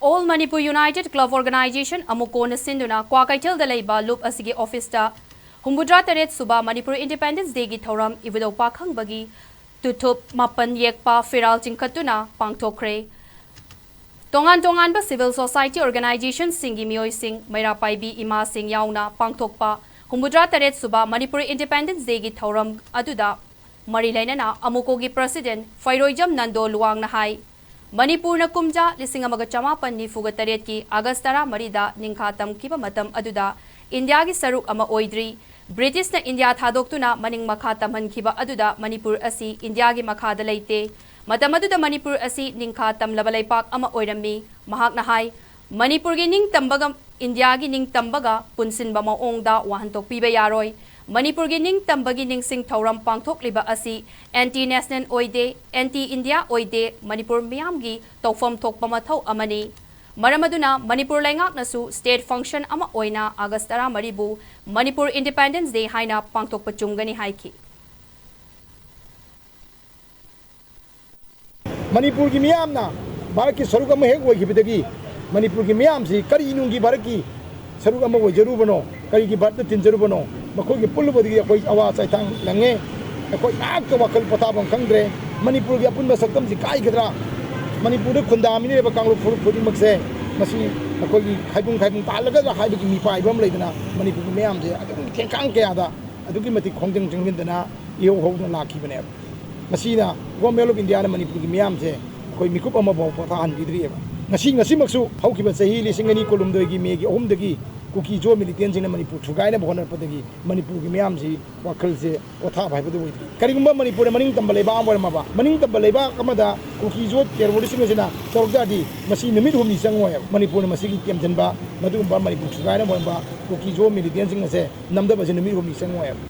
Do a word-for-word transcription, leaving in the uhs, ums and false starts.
All Manipur United Club Organization, ꯑꯃꯨꯀꯣꯅ ꯁꯤꯟꯗꯨꯅ ꯀ꯭ꯋꯥꯀꯩꯊꯦꯜꯗ ꯂꯩꯕ ꯂꯨꯞ ꯑꯁꯤꯒꯤ ꯑꯣꯐꯤꯁꯇ ꯍꯨꯝꯐꯨꯇꯔꯥ ꯇꯔꯦꯠ ꯁꯨꯕ ꯃꯅꯤꯄꯨꯔ ꯏꯟꯗꯤꯄꯦꯟꯗꯦꯟꯁ ꯗꯦꯒꯤ ꯊꯧꯔꯝ ꯏꯕꯨꯙꯧ ꯄꯥꯈꯪꯕꯒꯤ ꯇꯨꯊꯨꯞ ꯃꯥꯄꯟ ꯌꯦꯛꯄ ꯐꯤꯔꯥꯜ ꯆꯤꯡꯈꯠꯇꯨꯅ ꯄꯥꯡꯊꯣꯛꯈ꯭ꯔꯦ꯫ ꯇꯣꯉꯥꯟ ꯇꯣꯉꯥꯟꯕ civil society organizationꯁꯤꯡꯒꯤ ꯃꯤꯑꯣꯏꯁꯤꯡ, ꯃꯩꯔꯥ ꯄꯥꯏꯕꯤ ꯏꯃꯥꯁꯤꯡ ꯌꯥꯎꯅ ꯄꯥꯡꯊꯣꯛꯄ ꯍꯨꯝꯐꯨꯇꯔꯥ ꯇꯔꯦꯠ ꯁꯨꯕ ꯃꯅꯤꯄꯨꯔ ꯏꯟꯗꯤꯄꯦꯟꯗꯦꯟꯁ ꯗꯦꯒꯤ ꯊꯧꯔꯝ ꯑꯗꯨꯗ ꯃꯔꯤ ꯂꯩꯅꯅ ꯑꯃꯨꯀꯣꯒꯤ ꯄ꯭ꯔꯁꯤꯗꯦꯟ ꯐꯩꯔꯣꯏꯖꯝ ꯅꯟꯗꯣ ꯂꯨꯋꯥꯡꯅ ꯍꯥꯏ, ꯃꯅꯤꯄꯨꯔꯅ ꯀꯨꯝꯖꯥ ꯂꯤꯁꯤꯡ ꯑꯃꯒ ꯆꯃꯥꯄꯟ ꯅꯤꯐꯨꯒ ꯇꯔꯦꯠꯀꯤ ꯑꯥꯒꯁ ꯇꯔꯥꯃꯔꯤꯗ ꯅꯤꯡꯈꯥ ꯇꯝꯈꯤꯕ ꯃꯇꯝ ꯑꯗꯨꯗ ꯏꯟꯗꯤꯌꯥꯒꯤ ꯁꯔꯨꯛ ꯑꯃ ꯑꯣꯏꯗ꯭ꯔꯤ꯫ ꯕ꯭ꯔꯤꯇꯤꯁꯅ ꯏꯟꯗꯤꯌꯥ ꯊꯥꯗꯣꯛꯇꯨꯅ ꯃꯅꯤꯡ ꯃꯈꯥ ꯇꯝꯍꯟꯈꯤꯕ ꯑꯗꯨꯗ ꯃꯅꯤꯄꯨꯔ ꯑꯁꯤ ꯏꯟꯗꯤꯌꯥꯒꯤ ꯃꯈꯥꯗ ꯂꯩꯇꯦ꯫ ꯃꯇꯝ ꯑꯗꯨꯗ ꯃꯅꯤꯄꯨꯔ ꯑꯁꯤ ꯅꯤꯡꯈꯥ ꯇꯝꯂꯕ ꯂꯩꯄꯥꯛ ꯑꯃ ꯑꯣꯏꯔꯝꯃꯤ꯫ ꯃꯍꯥꯛꯅ ꯍꯥꯏ, ꯃꯅꯤꯄꯨꯔꯒꯤ ꯅꯤꯡꯇꯝꯕꯒ ꯏꯟꯗꯤꯌꯥꯒꯤ ꯅꯤꯡꯇꯝꯕꯒ ꯄꯨꯟꯁꯤꯟꯕ ꯃꯑꯣꯡꯗ ꯋꯥꯍꯟꯊꯣꯛ ꯄꯤꯕ ꯌꯥꯔꯣꯏ꯫ ꯃꯅꯤꯄꯨꯔꯒꯤ ꯅꯤꯡꯇꯝꯕꯒꯤ ꯅꯤꯡꯁꯤꯡ ꯊꯧꯔꯝ ꯄꯥꯡꯊꯣꯛꯂꯤꯕ ꯑꯁꯤ anti national ꯑꯣꯏꯗꯦ, anti India ꯑꯣꯏꯗꯦ, ꯃꯅꯤꯄꯨꯔ ꯃꯤꯌꯥꯝꯒꯤ ꯇꯧꯐꯝ ꯊꯣꯛꯄ ꯃꯊꯧ ꯑꯃꯅꯤ꯫ ꯃꯔꯝ ꯑꯗꯨꯅ ꯃꯅꯤꯄꯨꯔ ꯂꯩꯉꯥꯛꯅꯁꯨ state function ꯑꯃ ꯑꯣꯏꯅ ꯑꯥꯒꯁ ꯇꯔꯥꯃꯔꯤꯕꯨ ꯃꯅꯤꯄꯨꯔ Independence Day ꯍꯥꯏꯅ ꯄꯥꯡꯊꯣꯛꯄ ꯆꯨꯝꯒꯅꯤ ꯍꯥꯏꯈꯤ꯫ ꯃꯅꯤꯄꯨꯔꯒꯤ ꯃꯤꯌꯥꯝꯅ ꯚꯥꯔꯠꯀꯤ ꯁꯔꯨꯛ ꯑꯃ ꯍꯦꯛ ꯑꯣꯏꯈꯤꯕꯗꯒꯤ ꯃꯅꯤꯄꯨꯔꯒꯤ ꯃꯤꯌꯥꯝꯁꯤ ꯀꯔꯤ ꯅꯨꯡꯒꯤ ꯚꯥꯔꯠꯀꯤ ꯁꯔꯨꯛ ꯑꯃ ꯑꯣꯏꯖꯔꯨꯕꯅꯣ, ꯀꯔꯤꯒꯤ ꯚꯥꯔꯠꯇ ꯇꯤꯟꯖꯔꯨꯕꯅꯣ? ꯃꯈꯣꯏꯒꯤ ꯄꯨꯜꯂꯨꯕꯗꯒꯤ ꯑꯩꯈꯣꯏ ꯑꯋꯥ ꯆꯩꯊꯥꯡ ꯅꯪꯉꯦ꯫ ꯑꯩꯈꯣꯏ ꯉꯥꯏꯍꯥꯛꯇ ꯋꯥꯈꯜ ꯄꯣꯊꯥꯐꯝ ꯈꯪꯗ꯭ꯔꯦ꯫ ꯃꯅꯤꯄꯨꯔꯒꯤ ꯑꯄꯨꯟꯕ ꯁꯛꯇꯝꯁꯤ ꯀꯥꯏꯒꯗ꯭ꯔꯥ? ꯃꯅꯤꯄꯨꯔꯗ ꯈꯨꯟꯗꯥꯃꯤꯟꯅꯔꯤꯕ ꯀꯥꯡꯂꯨꯞ ꯐꯨꯔꯨꯞ ꯈꯨꯗꯤꯡꯃꯛꯁꯦ ꯃꯁꯤ ꯑꯩꯈꯣꯏꯒꯤ ꯈꯥꯏꯕꯨꯡ ꯈꯥꯏꯕꯨꯡ ꯇꯥꯍꯜꯂꯒꯗ꯭ꯔꯥ ꯍꯥꯏꯕꯒꯤ ꯃꯤꯄꯥꯏꯕ ꯑꯃ ꯂꯩꯗꯅ ꯃꯅꯤꯄꯨꯔꯒꯤ ꯃꯤꯌꯥꯝꯁꯦ ꯑꯗꯨꯛꯀꯤ ꯊꯦꯡꯀꯥꯡ ꯀꯌꯥꯗ ꯑꯗꯨꯛꯀꯤ ꯃꯇꯤꯛ ꯈꯣꯡꯖꯪ ꯆꯪꯁꯤꯟꯗꯅ ꯏꯍꯧ ꯍꯧꯗꯅ ꯂꯥꯛꯈꯤꯕꯅꯦꯕ꯫ ꯃꯁꯤꯅ Government of Indiaꯅ ꯃꯅꯤꯄꯨꯔꯒꯤ ꯃꯤꯌꯥꯝꯁꯦ ꯑꯩꯈꯣꯏ ꯃꯤꯀꯨꯞ ꯑꯃꯐꯥꯎ ꯄꯣꯊꯥꯍꯟꯕꯤꯗ꯭ꯔꯤꯑꯕ꯫ ꯉꯁꯤ, ꯉꯁꯤꯃꯛꯁꯨ ꯍꯧꯈꯤꯕ ꯆꯍꯤ ꯂꯤꯁꯤꯡ ꯑꯅꯤ ꯀꯨꯟꯍꯨꯝꯗꯣꯏꯒꯤ ꯃꯦꯒꯤ ꯑꯍꯨꯝꯗꯒꯤ ꯀꯨꯀꯤ ꯖꯣ militantꯁꯤꯡꯅ ꯃꯅꯤꯄꯨꯔ ꯊꯨꯒꯥꯏꯅꯕ ꯍꯣꯠꯅꯔꯛꯄꯗꯒꯤ ꯃꯅꯤꯄꯨꯔꯒꯤ ꯃꯤꯌꯥꯝꯁꯤ ꯋꯥꯈꯜꯁꯦ ꯄꯣꯊꯥꯕ ꯍꯥꯏꯕꯗꯨ ꯑꯣꯏꯗ꯭ꯔꯤ꯫ ꯀꯔꯤꯒꯨꯝꯕ ꯃꯅꯤꯄꯨꯔꯗ ꯃꯅꯤꯡ ꯇꯝꯕ ꯂꯩꯕꯥꯛ ꯑꯃ ꯑꯣꯏꯔꯝꯃꯕ, ꯃꯅꯤꯡ ꯇꯝꯕ ꯂꯩꯕꯥꯛ ꯑꯃꯗ ꯀꯨꯀꯤ ꯖꯣ terroristꯁꯤꯡ ꯑꯁꯤꯅ ꯇꯧꯔꯛ ꯇꯥꯔꯗꯤ ꯃꯁꯤ ꯅꯨꯃꯤꯠ ꯍꯨꯝꯅꯤ ꯆꯪꯉꯣꯏꯕ꯫ ꯃꯅꯤꯄꯨꯔꯅ ꯃꯁꯤꯒꯤ ꯇꯦꯝꯁꯤꯟꯕ, ꯃꯗꯨꯒꯨꯝꯕ ꯃꯅꯤꯄꯨꯔ ꯊꯨꯒꯥꯏꯅꯕ ꯍꯣꯠꯅꯕ ꯀꯨꯀꯤ ꯖꯣ militantꯁꯤꯡ ꯑꯁꯦ ꯅꯝꯗꯕꯁꯤ ꯅꯨꯃꯤꯠ ꯍꯨꯝꯅꯤ ꯆꯪꯉꯣꯏꯕ꯫